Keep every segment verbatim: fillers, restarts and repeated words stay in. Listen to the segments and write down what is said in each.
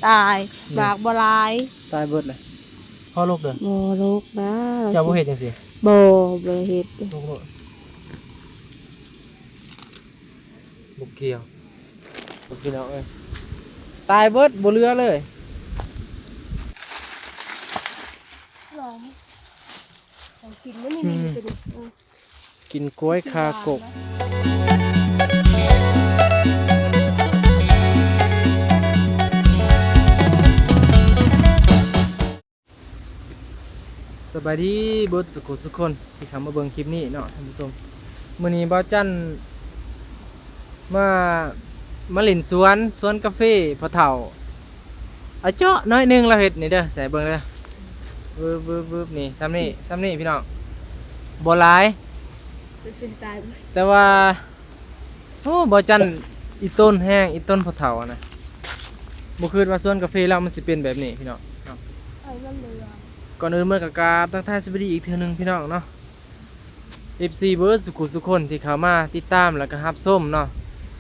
ตาย นี่ หมากบ่หลาย ตายเบิดเลย พอลูกเด้อ บ่ลูกนะ เจ้าบ่เฮ็ดจังซี่ บ่ บ่เฮ็ด ลูกโลด ลูกเขียว ลูกพี่น้องเอ้ย ตายเบิด บ่เหลือเลย ลอง ลองกินมื้อนี้ อืม นี่ตัวนี้ อืม กินกล้วยคากก สบายดีเบิดสุขุสุคนที่เข้ามาเบิ่งคลิปนี้เนาะท่านผู้ชม มื้อนี้บ่าวจันมา มาเล่นสวน สวนกาแฟพ่อเฒ่า อะเจาะน้อยหนึ่งเราเฮ็ดนี่เด้อ ใส่เบิ่งเด้อ วืบ วืบ วืบ นี่ ส่ำนี่ ส่ำนี่พี่น้อง บ่หลาย เป็นสิตาย แต่ว่า โอ้ บ่าวจันอีต้นแห้ง อีต้นพ่อเฒ่าอะนะ บ่คิดว่าสวนกาแฟเรามันสิเป็นแบบนี้พี่น้องเนาะ เอาเรื่องเลยอะ ก่อนอื่นเมื่อกะกราบทักทายสวัสดีอีกเทื่อหนึ่งพี่น้องเนาะ เอฟซี เบิดสุขุสุคนที่เข้ามาติดตามแล้วก็รับชมเนาะ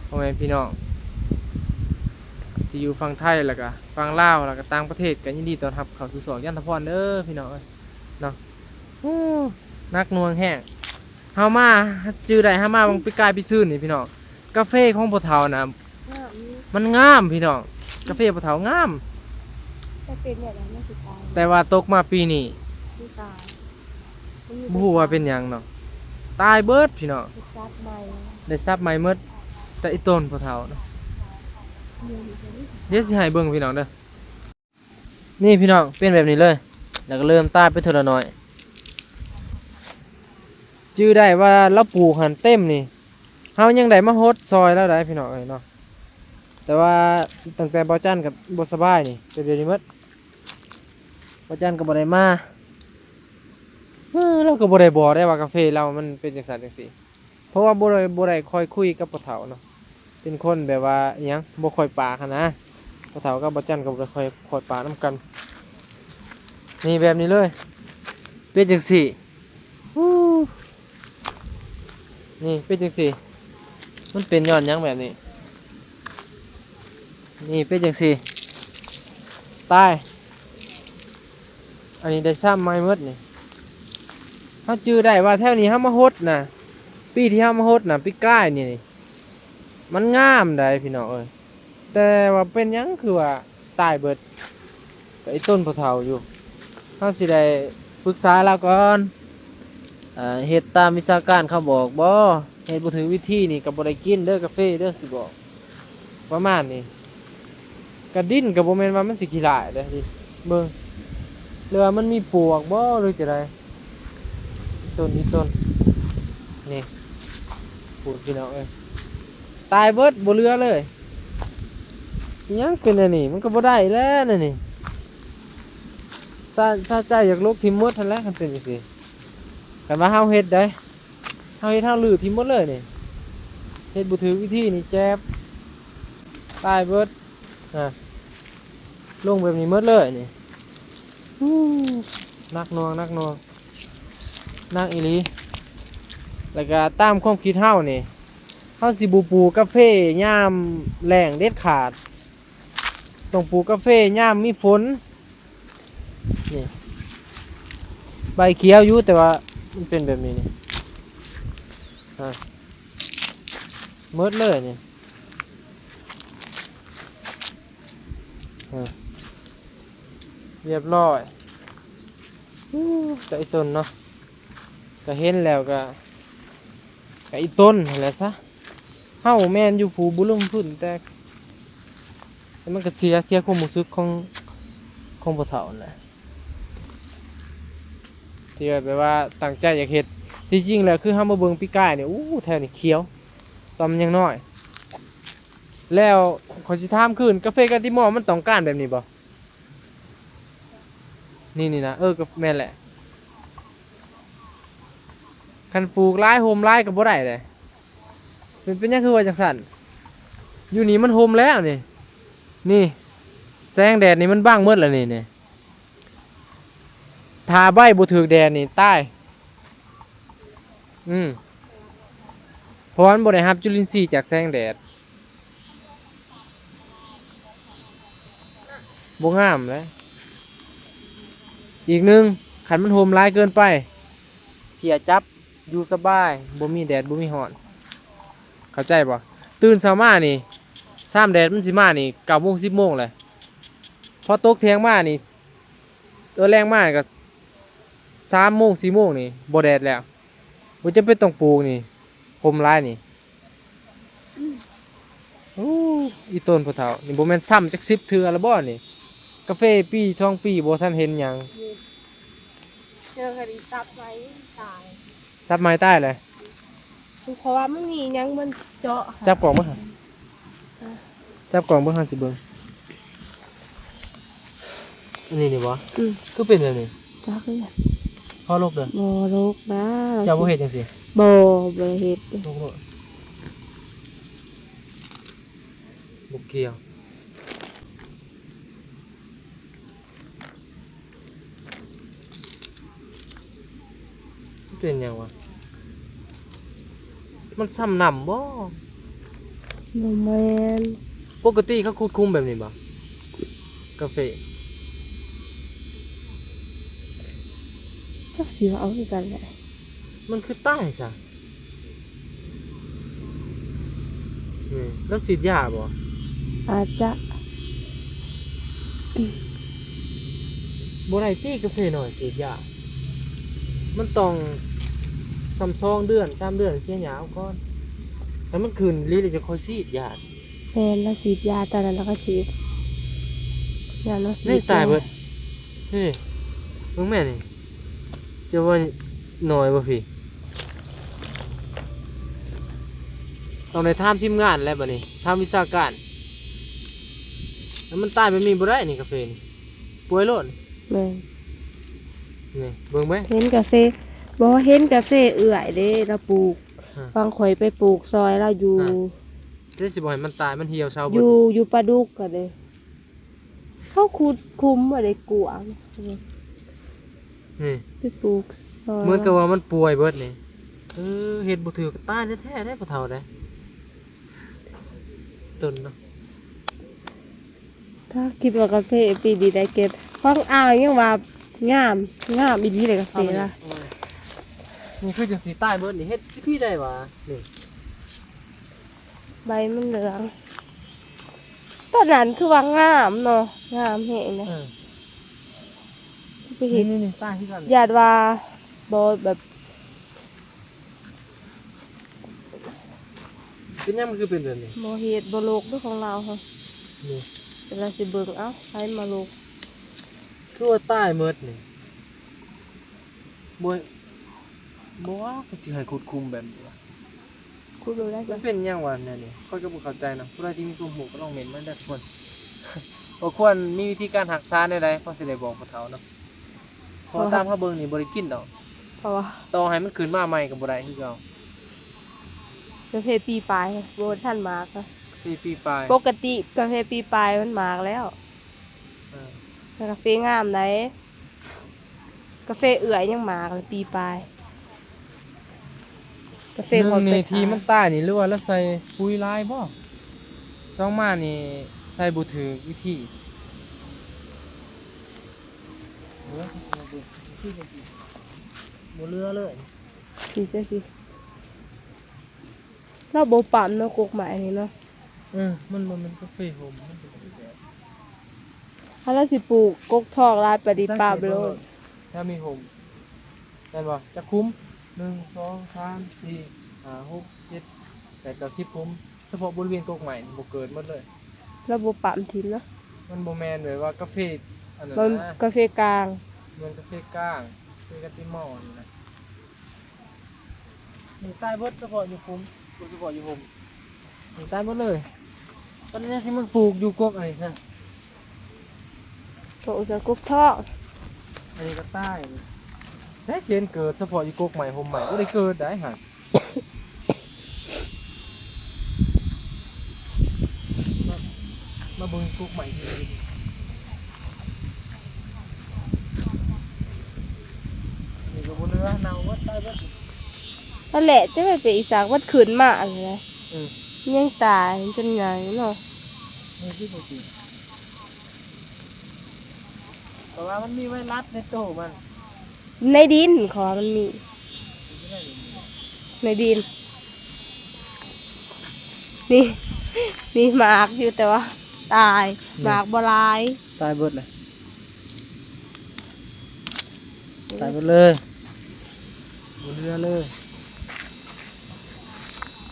พ่อแม่พี่น้อง ที่อยู่ฝั่งไทยแล้วก็ฝั่งลาวแล้วก็ต่างประเทศ ก็ยินดีต้อนรับเข้าสู่ช่องยันทพรเด้อพี่น้องเอ้ยเนาะ โอ้ หนักหน่วงแฮง เฮามา จื่อได้ เฮามาวังปีกายปีซื่นนี่พี่น้อง กาแฟของพ่อเฒ่านะ งามอยู่ มันงามพี่น้อง กาแฟพ่อเฒ่างาม แต่เป็นแบบนั้นมันสิตาย แต่ว่าตกมาปีนี้ มันตาย บ่ฮู้ว่าเป็นหยังเนาะ ตายเบิดพี่น้อง ได้สับใหม่ ได้สับใหม่หมด แต่อีต้นพ่อเฒ่าเนาะ เดี๋ยวสิให้เบิ่งพี่น้องเด้อ นี่พี่น้อง เป็นแบบนี้เลย แล้วก็เริ่มตายไปเทื่อละน้อย จื่อได้ว่าเราปลูกหั่นเต็มนี่ เฮายังได้มาฮดซอยแล้วได้พี่น้องเอ้ยเนาะ แต่ว่าตั้งแต่บ่าวจันก็บ่สบายนี่ เป็นแบบนี้หมด บ่าวจันก็บ่ได้มา เออ เราก็บ่ได้บอกได้ว่ากาแฟเรามันเป็นจังซั่นจังซี่ เพราะว่าบ่ได้ บ่ได้ค่อยคุยกับพ่อเฒ่าเนาะ เป็นคนแบบว่าอิหยัง บ่ค่อยปากหั้นนะ พ่อเฒ่ากับบ่าวจันก็บ่ได้ค่อย ค่อยปากนำกัน นี่แบบนี้เลย เป็นจังซี่ ฮู้ นี่เป็นจังซี่ มันเป็นย้อนหยังแบบนี้ นี่เป็นจังซี่ ตาย อันนี้ได้สับใหม่หมดนี่ เฮาจื่อได้ว่าแถวนี้เฮามาฮดนะ ปีที่เฮามาฮดนะ ปีกายนี่ มันงามได้พี่น้องเอ้ย แต่ว่าเป็นหยังคือว่าตายเบิด ก็ไอ้ต้นพ่อเฒ่าอยู่ เฮาสิได้ปรึกษาลาวก่อน เอ่อ เฮ็ดตามวิชาการเขาบอกบ่ เฮ็ดบ่ถืกวิธีนี่ก็บ่ได้กินเด้อกาแฟเด้อ สิบอก ประมาณนี้ กะดินก็บ่แม่นว่ามันสิขี้ร้ายเด้ เบิ่ง หรือว่ามันมีปลวกบ่ หรือจั่งใด ต้นนี้ต้น นี่ พูดพี่น้องเอ้ย ตายเบิด บ่เหลือเลย อิหยังเป็นอันนี้ มันก็บ่ได้แล้วอันนี้ ซา ซาใจอยากลกถิ่มหมดหั้นแหละ คันเป็นจังซี่ คันว่าเฮาเฮ็ดได้ เฮาเฮ็ดเฮารื้อถิ่มหมดเลยนี่ เฮ็ดบ่ถืกวิธีนี่แจ๊บ ตายเบิด อ่ะ ลงแบบนี้หมดเลยนี่ อู้ หนักหน่วง หนักหน่วง หนักอีหลี แล้วก็ตามความคิดเฮานี่ เฮาสิบ่ปลูกกาแฟยามแล้งเด็ดขาด ต้องปลูกกาแฟยามมีฝน นี่ ใบเขียวอยู่ แต่ว่ามันเป็นแบบนี้นี่ อ่ะ หมดเลยนี่ อ่ะ เรียบร้อย อู้ แต่อีต้นเนาะ ก็เห็นแล้วก็ ก็อีต้นหั้นแหละซะ เฮาแม่นอยู่ผู้บ่ลงทุน แต่ แต่มันก็เสีย เสียความรู้สึกของ ของพ่อเฒ่านั่นแหละ ที่ว่าแบบว่าตั้งใจอยากเฮ็ด ที่จริงแล้วคือเฮามาเบิ่งปีกายนี่ อู้ แถวนี้เขียว ตอนมันยังน้อย แล้วข้อยสิถามคืน กาแฟกาติมอลมันต้องการแบบนี้บ่ นี่ นี่นะ เออ ก็แม่นแหละ คันปลูกหลายโฮมหลายก็บ่ได้เด้ มันเป็นหยังคือว่าจังซั่น อยู่นี่มันโฮมแล้วนี่ นี่ แสงแดดนี่มันบังหมดแล้วนี่ นี่ ถ้าใบบ่ถืกแดดนี่ตาย อืม เพราะว่ามันบ่ได้รับจุลินทรีย์จากแสงแดด เ บ่งามเลย อีกหนึ่ง คันมันโฮมหลายเกินไป เพียจับ อยู่สบาย บ่มีแดด บ่มีร้อน เข้าใจบ่ ตื่นเช้ามานี่ ซามแดดมันสิมานี่ เก้าโมง สิบโมงเลย พอตกเที่ยงมานี่ เออ แลงมานี่ก็ สามโมง สี่โมงนี่ บ่แดดแล้ว บ่จำเป็นต้องปลูกนี่ โฮมหลายนี่ โอ้ อีต้นพ่อเฒ่า นี่บ่แม่นซ้ำจักสิบเทื่อละบ่นี่ กาแฟปีสองปีบ่ทันเห็นหยัง นี่ เจอคดีตับไม้ตาย ตับไม้ตายเลย เพราะว่ามันมีหยังมันเจาะ จับกล่องมาหั่น จับกล่องเบิ่งหั่นสิเบิ่ง อันนี้นี่บ่ อืม คือเป็นแบบนี้ จักเลย พอลกเด้อ บ่ลกนะ เจ้าบ่เฮ็ดจังซี่ บ่ บ่เฮ็ด ลกโลด บ่เกี่ยว เป็นหยังวะ มันซ่ำน้ำบ่ บ่แม่น ปกติเขาขุดคุมแบบนี้บ่ กาแฟ จักสิว่าเอาคือกันแหละ มันคือตายซะ นี่ แล้วฉีดยาบ่ อาจจะ บ่ได้ติกาแฟน้อยฉีดยา มันต้องส่ำสองเดือน สามเดือนเสียหญ้าเอาก่อน ให้มันขึ้นอีหลีแล้วจะค่อยฉีดยา แม่น แล้วฉีดยาตอนนั้นแล้วก็ฉีด ยาแล้วฉีด นี่ตายเบิด นี่ เบิ่งแม่นี่ จะว่าน้อยบ่พี่ ต้องได้ถามทีมงานแล้วบัดนี้ ถามวิชาการ แล้วมันตายแบบนี้บ่ได้นี่กาแฟนี่ ป่วยโลด แม่น นี่ เบิ่งไหม เห็นกาแฟ บ่เห็นกาแฟเอื้อยเด้ เราปลูก ฮะ ฟังข่อยไปปลูกซอยเราอยู่ ฮะ เด้สิบ่ให้มันตาย มันเหี่ยวเฉาเบิด อยู่ อยู่ปลาดุกกันเลย เขาขุดคุมบ่ได้กว้าง นี่ ไปปลูกซอย เหมือนกับว่ามันป่วยเบิดนี่ เออ เฮ็ดบ่ถือก็ตายแท้ๆ ได้พ่อเฒ่าได้ ต้นเนาะ ถ้าคิดว่ากาแฟปีนี้ได้เก็บ ของอ่างยังว่างาม งามอีหลีเลยกาแฟล่ะ เอามานี่ นี่คือจังสิตายเบิดนี่ เฮ็ดสิได้หวา นี่ ใบมันเหลือง ต้นนั้นคือว่างามเนาะ งามแฮงนะ เออ ไปเห็น นี่ๆๆ ตายคือกัน ญาติว่าบ่แบบ เป็นหยังมันคือเป็นแบบนี้ บ่เฮ็ดบ่โลกเด้อของลาวเฮา นี่ เดี๋ยวเราสิเบิ่ง เอ้า ไผมาโลก คือว่าตายหมดนี่ บ่ บ่ว่าก็สิให้ขุดคุมแบบนี้วะ ขุดดูได้ มันเป็นหยังวะแนวนี้ ข้อยก็บ่เข้าใจนะ ผู้ใดที่มีความรู้ก็ลองเม้นต์มาเด้อทุกคน ว่าควรมีวิธีการรักษาแนวใด พอสิได้บอกผู้เฒ่าเนาะ เพราะว่าตามเขาเบิ่งนี่บ่ได้กินดอก เพราะว่า ต่อให้มันขึ้นมาใหม่ก็บ่ได้คือเก่า กาแฟปีปลาย บ่ทันหมากอะ กาแฟปีปลาย ปกติกาแฟปีปลายมันหมากแล้ว เออ แต่กาแฟงามได๋ กาแฟเอื้อยยังหมากเลยปีปลาย กาแฟ หนึ่ง ของ นี่ ที่มันตายนี่ หรือว่าเราใส่ปุ๋ยหลายบ่ สองมานี่ใส่บ่ถืกวิธี โอ้ย บ่เหลือเลย สิจั่งซี้ เราบ่ปั๊มเนาะ กกไม้นี่เนาะ เออ มันบ่แม่นกาแฟโฮม มันเป็นกาแฟ ถ้าเราสิปลูกกกทองหลายปานนี้ปั๊มโลด ถ้ามีโฮม แม่นบ่ จักคุ้ม หนึ่ง สอง สาม สี่ ห้า หก เจ็ด แปด เก้า สิบ คุ้ม เฉพาะบริเวณกกไม้นี่บ่เกิดหมดเลย เราบ่ปั๊มถิ่มเนาะ มันบ่แม่นแบบว่ากาแฟอันนั้นนะ มันกาแฟกลาง มันกาแฟกลาง กาแฟกะติมอลนี่นะ นี่ตายเบิดเฉพาะอยู่คุ้ม เฉพาะอยู่โฮม นี่ตายหมดเลย ตอนนี้สิมาปลูกอยู่กกไอ้นะ โอ้ จะกกทอง อันนี้ก็ตาย ได้เสียนเกิดเฉพาะอยู่กกใหม่โฮมใหม่บ่ได้เกิดได้หั่น มา มาเบิ่งกกใหม่ทีนี้ นี่ก็บ่เหลือ เน่าหมด ตายหมด นั่นแหละ จะไปเป็นอีสานมันขึ้นมาอันนี้นะ เออ ยังตายจนใหญ่เนาะ นี่คือบ่จริง แต่ว่ามันมีไวรัสในตัวมัน ในดิน ขอมันมี ในดิน นี่ มีหมากอยู่แต่ว่า ตาย หมากบ่หลาย ตายเบิดเลย ตายเบิดเลย บ่เหลือเลย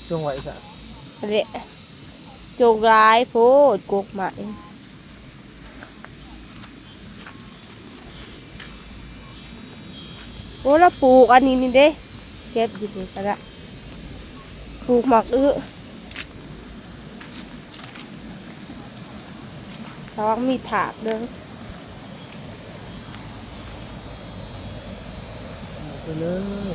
จงไว้ซะ เละ จงหลายโพด กกไม้ โอ้ แล้วปลูกอันนี้นี่เด้ เก็บอยู่นี่ก็ได้ ปลูกหมากอึ ระวังมีดถากเด้อ ไปเลย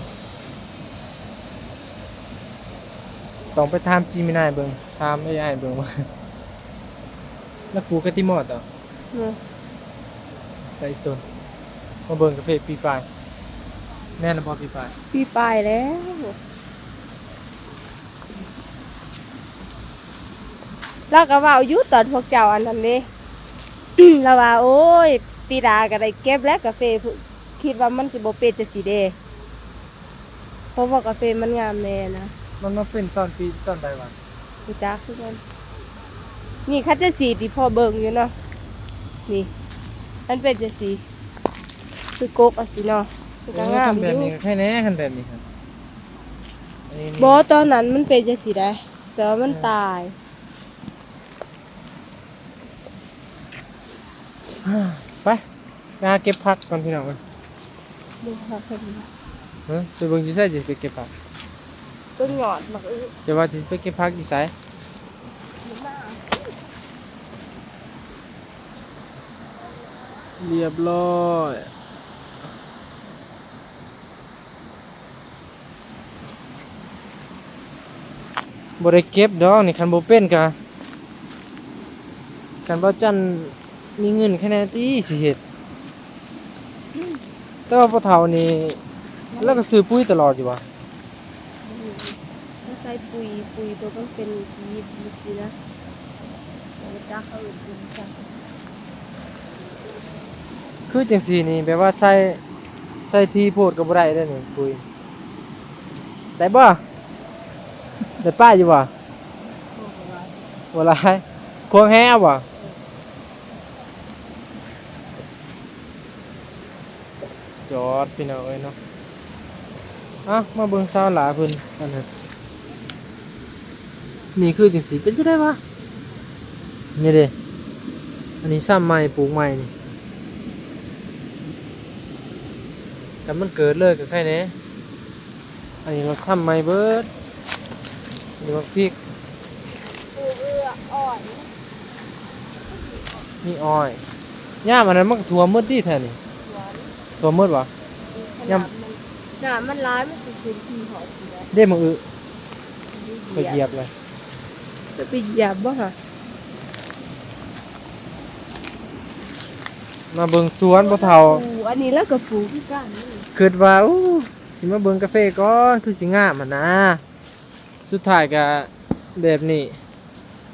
ต้องไปถามจีมินายเบิ่ง ถามเอไอเบิ่งว่า แล้วปลูกกะติมอดเหรอ เออ ใจต้น มาเบิ่งกาแฟปีปลาย แม่นแล้วบ่ปีปลาย ปีปลายแล้ว ลาวก็เว้าอยู่ตอนพวกเจ้าอันนั้นเด้ ลาวว่า โอ้ย ติดาก็ได้เก็บแล้วกาแฟ คิดว่ามันสิบ่เป็นจั่งซี้เด้ เพราะว่ากาแฟมันงามแน่นะ มันมาเป็นตอนปี ตอนใดวะ บ่จักคือกัน นี่คันจั่งซี้ที่พ่อเบิ่งอยู่เนาะ นี่ มันเป็นจั่งซี้ คือกกจั่งซี้เนาะ มันก็งามอยู่ โอ้ คันแบบนี้ก็ไคแหน่ คันแบบนี้ครับ อันนี้นี่ บ่ ตอนนั้นมันเป็นจั่งซี้ได้ แต่ว่ามัน เออ ตาย ไป ไปหาเก็บผักก่อนพี่น้องเอ้ย เบิ่งผักเพิ่น เฮ้ย ไปเบิ่งอยู่ไสสิไปเก็บผัก ต้นหยอดหมากอึ จะว่าสิไปเก็บผักอยู่ไส เรียบร้อย บ่ได้เก็บดอกนี่ คันบ่เป็นกะ คันบ่จั่นมีเงินแค่นั้นติสิเฮ็ด แต่ว่าพ่อเฒ่านี่ ลาวก็ซื้อปุ๋ยตลอดอยู่บ่ มันใส่ปุ๋ย ปุ๋ยตัวมันเป็นสีสีนะ บ่จักเขาเอิ้นปุ๋ยจั่ง คือจั่งซี้นี่ แบบว่าใส่ ใส่ถี่โพดก็บ่ได้เด้อนี่ ปุ๋ย ได้บ่ ได้ป้าอยู่บ่ บ่หลาย ควงแฮเอาบ่ จอดพี่น้องเอ้ยเนาะ อ่ะ มาเบิ่งสาวหลาเพิ่นอันนั้น นี่คือจั่งซี้ เป็นจั่งใดวะ นี่เด้ อันนี้ซ่ำใหม่ ปลูกใหม่นี่ คันมันเกิดเลยก็ไคแหน่ อันนี้เราซ่ำใหม่เบิด อันนี้บักพริก ปลูกเอื้ออ่อน มีอ้อย ยามอันนั้นมันก็ท่วมหมดติแถวนี้ ท่วม ท่วมหมดบ่ ขนาด ยาม มัน น้ำมันหลาย มันสิขึ้นที่หอดเสีย เด้ บักอึ ไปเหยียบเลย จะไปเหยียบบ่คะ มาเบิ่งสวนพ่อเฒ่า อู้ อันนี้ลาวก็ปลูกคือกันนี่ คิดว่า อู้ สิมาเบิ่งกาแฟก่อน คือสิงามหั่นนะ สุดท้ายก็แบบนี้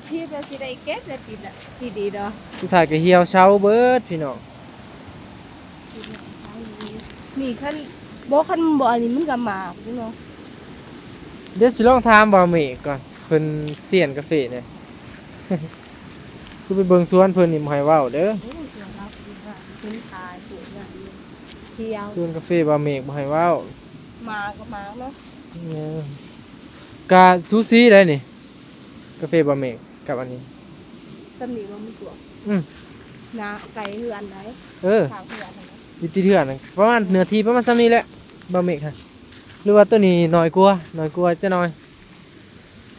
คิดว่าสิได้เก็บแล้วติดอะ ติดอีกดอก สุดท้ายก็เหี่ยวเฉาเบิดพี่น้อง นี่คัน บ่ คันบ่ อันนี้มันก็หมากอยู่เนาะ เดี๋ยวสิลองถามบ่าวเมฆก่อน เพิ่นเซียนกาแฟเนี่ย คือไปเบิ่งสวนเพิ่นนี่บ่ให้เว้าเด้อ โอ้ย สวนลาวปลูกอะ เพิ่นขายปลูกอะ เขียว สวนกาแฟบ่าวเมฆบ่ให้เว้า หมากก็หมากเนาะ เออ กะสูสีได้นี่ กาแฟบ่าวเมฆกับอันนี้ ส่ำนี้บ่มีตัว อืม นะ ไกลเฮือนใด เออ ทางเฮือนหั่นนะ อยู่ติดเฮือนน่ะ ประมาณเนื้อที่ประมาณส่ำนี้แหละ บ่าวเมฆฮะ หรือว่าตัวนี้น้อยกว่า น้อยกว่าจะน้อย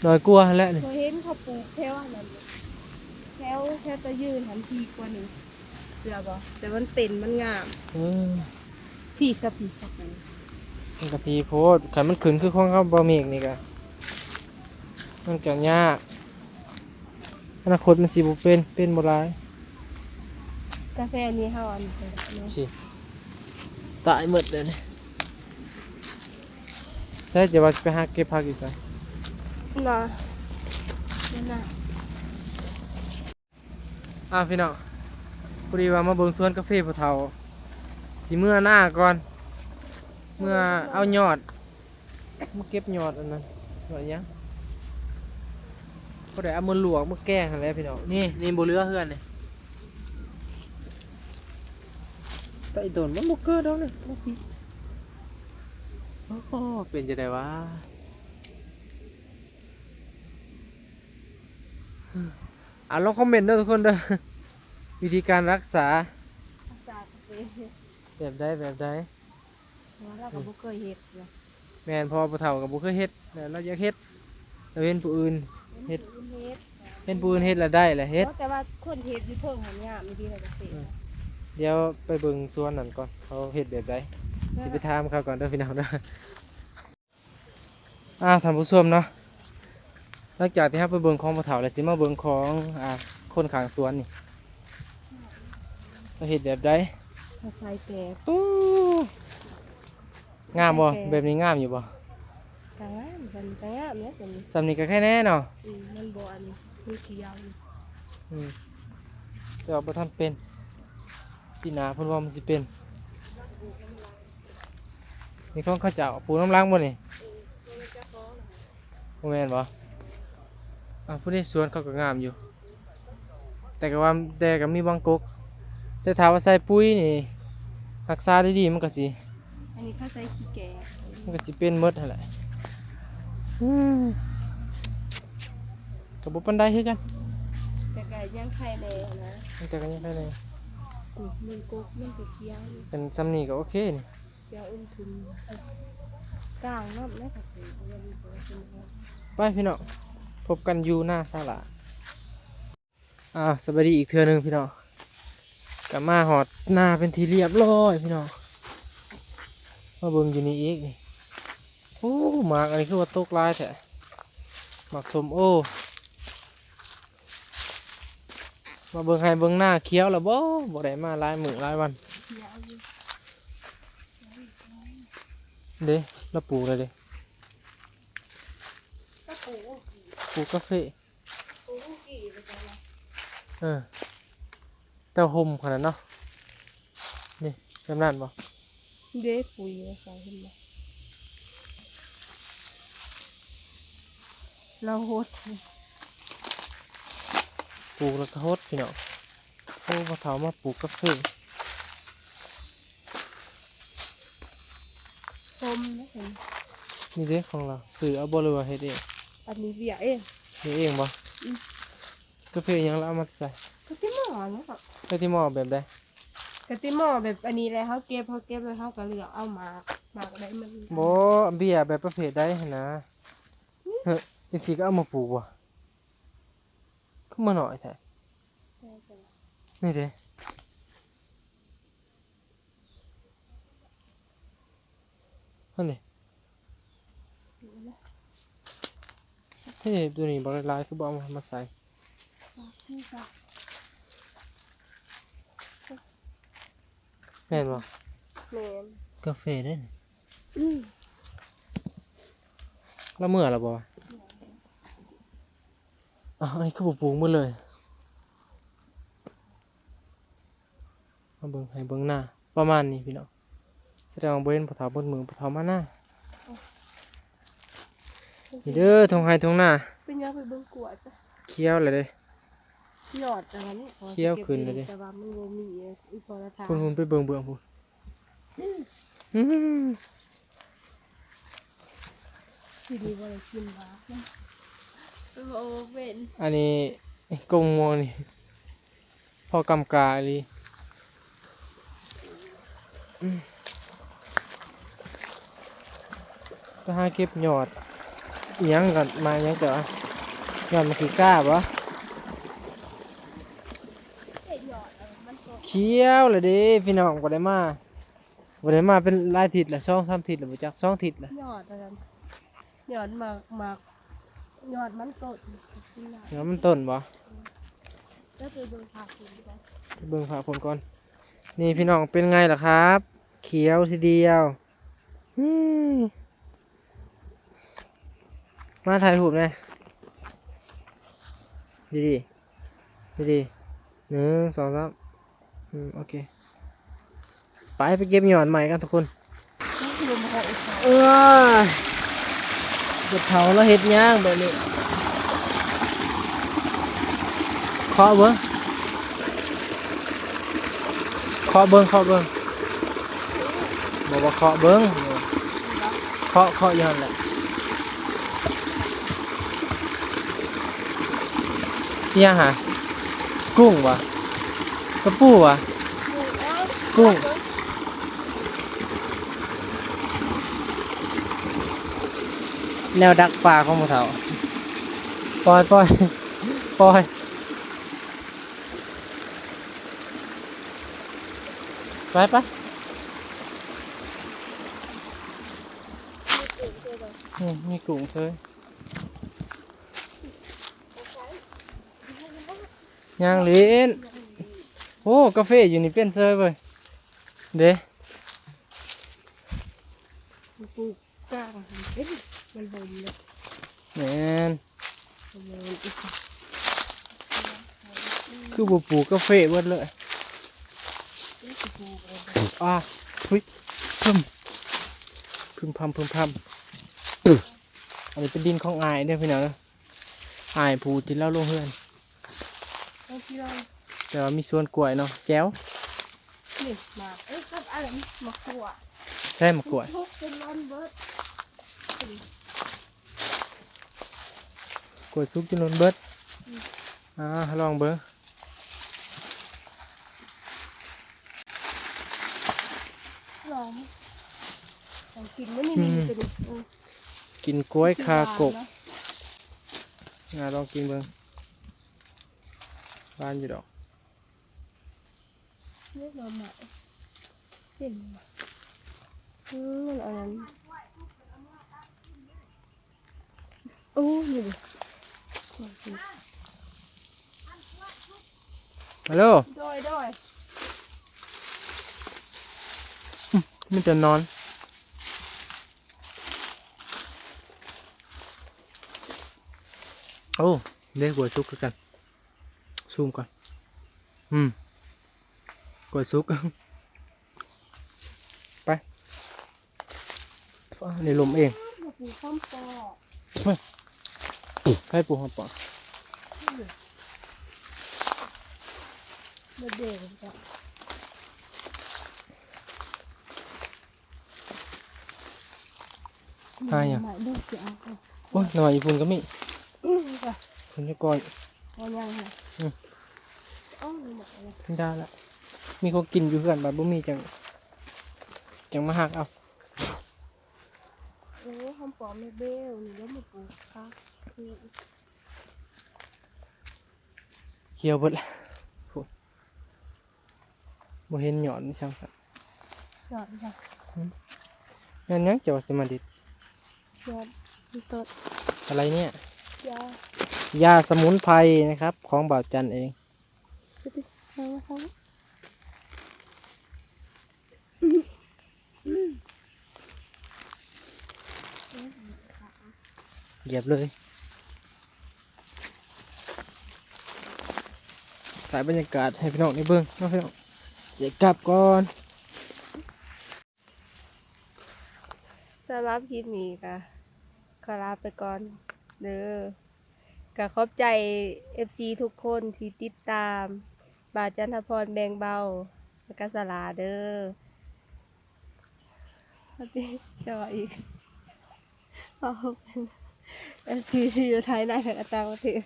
น้อยกว่าหั่นแหละนี่ บ่เห็นเขาปลูกแถวอันนั้น แถว แถวตะยืนหั่น พีกว่านี้ เชื่อบ่ แต่มันเป็น มันงาม เออ พีซะ พีซะ มันก็พีโพด คันมันขึ้นคือของเขาบ่าวเมฆนี่ก็ มันก็ยาก อนาคตมันสิบ่เป็น เป็นบ่หลาย กาแฟนี่เฮาอันนี้ก็ได้เนาะ สิตายหมดเลยนี่ ใช่ จะว่าสิไปหาเก็บผักอยู่ไส น่ะ นั่นน่ะ อ่าพี่น้อง พอดีว่ามาเบิ่งสวนกาแฟพ่อเฒ่า สิเมือหน้าก่อน เมือเอายอด มาเก็บยอดอันนั้น ยอดหยัง พอได้เอามาลวกมาแกงหั่นแหละพี่น้อง นี่ นี่บ่เหลือเฮือนนี่ แต่อีต้นมันบ่เกิดดอกนี่ บ่ติด โอ้ เป็นจั่งใดวะ อ่ะ ลองคอมเมนต์เด้อทุกคนเด้อ วิธีการรักษา รักษาตัวเอง แบบใด แบบใด เพราะว่าเราก็บ่เคยเฮ็ดนะ แม่น เพราะว่าผู้เฒ่าก็บ่เคยเฮ็ด แล้วเราอยากเฮ็ด เราเห็นผู้อื่นเฮ็ด เห็นผู้อื่นเฮ็ด เห็นผู้อื่นเฮ็ดแล้วได้แหละเฮ็ด แต่ว่าคนเฮ็ดอยู่เทิงหั้นงามอีหลี เราก็เฮ็ด อืม เดี๋ยวไปเบิ่งสวนนั่นก่อน เขาเฮ็ดแบบใด เออ สิไปถามเขาก่อนเด้อพี่น้องเด้อ อ่า ท่านผู้ชมเนาะ หลังจากที่เราไปเบิ่งของพ่อเฒ่าแล้ว สิมาเบิ่งของ อ่า คนข้างสวนนี่ เขาเฮ็ดแบบใด เขาใส่แกบ อู้ งามบ่ แกบ แบบนี้งามอยู่บ่ ก็งาม ส่ำนี้ก็งามแล้ว ส่ำนี้ ส่ำนี้ก็แค่แน่เนาะ อืม มันบ่อันนี้ มันเขียวอยู่ อืม แต่ว่าบ่ทันเป็น ปีหน้าเพิ่นว่ามันสิเป็น นี่ของเขาเจ้าปลูกนำหลังบ่นี่ บ่แม่นบ่ อ่ะ ผู้ใดสวนเขาก็งามอยู่ แต่ก็ว่า แต่ก็มีบางกก แต่ถ้าว่าใส่ปุ๋ยนี่ รักษาดีๆ มันก็สิ อันนี้เขาใส่ขี้แกะ มันก็สิเป็นหมดหั่นแหละ อืม ก็บ่ปานใดคือกัน แต่ก็ยังไคแน่นะ แต่ก็ยังไคแน่ อืม มันกก มันก็เขียวอยู่ เป็นส่ำนี้ก็โอเคนี่ เดี๋ยวอุ้มทุนกลางน้ำนะคะ ไปพี่น้อง พบกันอยู่หน้าศาลา อ่า สบายดีอีกเทื่อหนึ่งพี่น้อง ก็มาฮอดนาเป็นที่เรียบร้อยพี่น้อง มาเบิ่งอยู่นี่อีกนี่ โอ้ หมากอันนี้คือว่าตกหลายแท้ หมากส้มโอ มาเบิ่งไฮ่เบิ่งนา เขียวแล้วบ่ บ่ได้มาหลายมื้อหลายวัน เด้ เราปลูกแล้วเด้ ก็ปลูก ปลูกกาแฟ ปลูกกี่ไปจ้ะ เออ แต่ห่มขนาดเนาะ นี่ แบบนั้นบ่ เด้ ปุ๋ยนะคะ เห็นบ่ เราหด ปลูกแล้วก็หดพี่น้อง โอ้ พ่อเฒ่ามาปลูกกาแฟ ชมนะเห็น นี่เด้ของเรา ซื้อเอาบ่หรือว่าเฮ็ดเอง อันนี้เบียเอง เฮ็ดเองบ่ อืม กาแฟหยังเราเอามาใส่ กะทิหม้อเนาะ กะทิหม้อแบบใด กะทิหม้อแบบอันนี้แหละ เขาเก็บ เขาเก็บแล้วเขาก็เลือกเอาหมาก หมากได้มัน บ่ เบียแบบประเภทใดหั่นนะ เฮ้ย จังซี่ก็เอามาปลูกบ่ คือมาน้อยแท้ ใช่จ้ะ นี่เด้ นั่นนี่ เฮ้ย ตัวนี้บักหลายๆ คือบ่เอามา มาใส่ นี่จ้ะ แม่นบ่ แม่น กาแฟเด้นี่ อืม แล้วเมื่อแล้วบ่ อ้าว อันนี้คือบ่ปลูกหมดเลย มาเบิ่งไฮ่เบิ่งนา ประมาณนี้พี่น้อง แสดงว่าบ่เห็นพ่อเฒ่าเบิดมื้อ พ่อเฒ่ามานา นี่เด้อ ท่งไฮ่ท่งนา เป็นยังไปเบิ่งกวดจ้ะ เขียวเลยเด้ ยอดอันนั้น เขียวขึ้นเลยเด้ แต่ว่ามันบ่มีอีก อีพอละทาง พุ้นๆ ไปเบิ่งเบื้องพุ้น อืม ที่ดีบ่ได้กินหวาน มันบ่ออกเป็น อันนี้กงม่วงนี่ พอกำกาอีหลี อืม ไปหาเก็บยอด อิหยังก่อน มาอิหยังก่อน ยอดมะกอกก้าบ่ เห็นยอดเออ มันก็ เขียวเลยเด้ พี่น้อง บ่ได้มา บ่ได้มาเป็นหลายอาทิตย์ละ สองสามอาทิตย์ละ บ่จัก สองอาทิตย์ละ ยอดอันนั้น ยอดหมาก หมาก ยอดมันต้น ยอดมันต้นบ่ แล้วไปเบิ่งผักกินดีกว่า ไปเบิ่งผักผลก่อน นี่พี่น้อง เป็นไงล่ะครับ เขียวทีเดียว อืม มาถ่ายรูปหน่อย ดีๆ ดีๆ หนึ่ง สอง สาม อืม โอเค ไป ไปเก็บหย่อนใหม่กันทุกคน เออ บ่เฒ่าแล้วเฮ็ดหยังแบบนี้ เคาะเบิ่ง เคาะเบิ่ง เคาะเบิ่ง บอกว่าเคาะเบิ่ง เคาะ เคาะอยู่หั่นแหละ อิหยังหา กุ้งวะ กะปูวะ กุ้ง แนวดักปลาของหมู่เฒ่า ปล่อย ปล่อย ปล่อย ไป ไป อืม มีกุ้งเฉย ย่างเล่น โอ้ กาแฟอยู่นี่เป็นเฉยเว้ย เด้ ปลูกกลางมันเป็น มันบ่มเลย แม่น ประมาณอีก คือบ่ปลูกกาแฟเบิดเลย นี่สิปลูกอะไร อ่า เฮ้ย พึ่ม พึ่มพำ พึ่มพำ อันนี้เป็นดินของอ้ายเด้อพี่น้องเด้อ อ้ายผู้ที่ลาวลงเฮือน เอาที่ลาว แต่ว่ามีสวนกล้วยเนาะ แจ๋ว นี่หมาก เอ้ย กับอะไร หมากกล้วย ใช่ หมากกล้วย ทุกเป็นร้อนเบิด กล้วยสุกจนล้นเบิด อืม อ่า ลองเบิ่ง ลอง ลองกินมื้อนี้ อืม นี่ตัวนี้ อืม กินกล้วยคากก หวานเนาะ อ่า ลองกินเบิ่ง หวานอยู่ดอก เรียกมาใหม่ เห็นไหม อืม มันอันนั้น โอ้ นี่ดิ ฮัลโหล โดย โดย อืม มีแต่นอน โอ้ เด้ กล้วยสุกคือกัน ซูมก่อน อืม กล้วยสุก ไป อันนี้ลมเอง มาปลูกหอมปอ เฮ้ย ใครปลูกหอมปอ อืม มาเด็ดจ้ะ หาหยัง หน่อไม้ลูกเดียว โอ้ย หน่อไม้อีพุ่นก็มี อืมจ้ะ เพิ่นอยู่ก่อน เอายังค่ะ อืม เอาหน่อไม้เลย ได้ละ มีของกินอยู่เฮือน บัดบ่มีจั่ง จั่งมาหักเอา โอ้ หอมปอแม่เบล นี่แล้วมาปลูกผัก คือ เขียวเบิดละ โอ้ บ่เห็นยอดมีช่างสัน ยอดจ้ะ หืม แม่นหยังเจ้าว่าสิมาเด็ด ยอดมีต้น อะไรเนี่ย ยา ยาสมุนไพรนะครับ ของบ่าวจันเอง ดูดิ เอามาทำ เหยียบเลย ถ่ายบรรยากาศให้พี่น้องได้เบิ่งเนาะพี่น้อง เดี๋ยวกลับก่อน สำหรับคลิปนี้ก็ขอลาไปก่อนเด้อ ก็ขอบใจ เอฟซี ทุกคนที่ติดตาม บ่าวจันทพรแบ่งเบา แล้วก็สลาเด้อ สวัสดีจ้าอีก เอาเป็น เอฟซี ที่อยู่ไทยในและก็ต่างประเทศ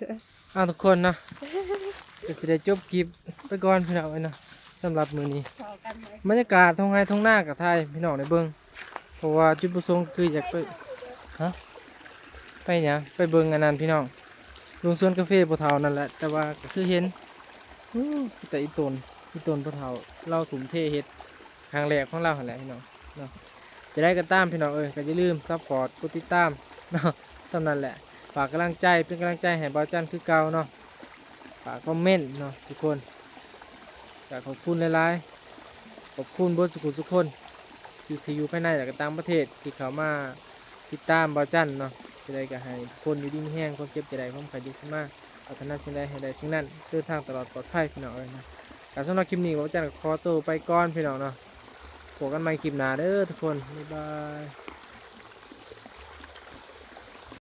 อ่ะทุกคนเนาะ ก็สิได้จบคลิปไปก่อนพี่น้องเอ้ยเนาะ สำหรับมื้อนี้ พอกันไหม บรรยากาศท้องไร่ท้องนาก็ถ่ายพี่น้องได้เบิ่ง เพราะว่าจุดประสงค์คืออยากไป ฮะ ไปหยัง ไปเบิ่งอันนั้นพี่น้อง ลงสวนกาแฟพ่อเฒ่านั่นแหละ แต่ว่าก็คือเห็น อู้ แต่อีต้น อีต้นพ่อเฒ่า ลาวทุ่มเทเฮ็ด ครั้งแรกของลาวหั่นแหละพี่น้องเนาะ จะได้ก็ตามพี่น้องเอ้ย ก็อย่าลืมซัพพอร์ต กดติดตามเนาะ ส่ำนั้นแหละ ฝากกำลังใจ เป็นกำลังใจให้บ่าวจันคือเก่าเนาะ ฝากคอมเมนต์เนาะทุกคน ก็ขอบคุณหลายๆ ขอบคุณเบิดสุขุสุขคน ที่ ที่อยู่ภายในและก็ต่างประเทศ ที่เข้ามาติดตามบ่าวจันเนาะ จะได้ก็ให้ทุกคนอยู่ดีมีแฮง ความเจ็บจะได้ ความไข้จะสิมา ปรารถนาสิ่งใดให้ได้สิ่งนั้น เดินทางตลอดปลอดภัยพี่น้องเอ้ยนะ ก็สำหรับคลิปนี้บ่าวจันก็ขอตัวไปก่อนพี่น้องเนาะ พบกันใหม่คลิปหน้าเด้อทุกคน บ๊ายบาย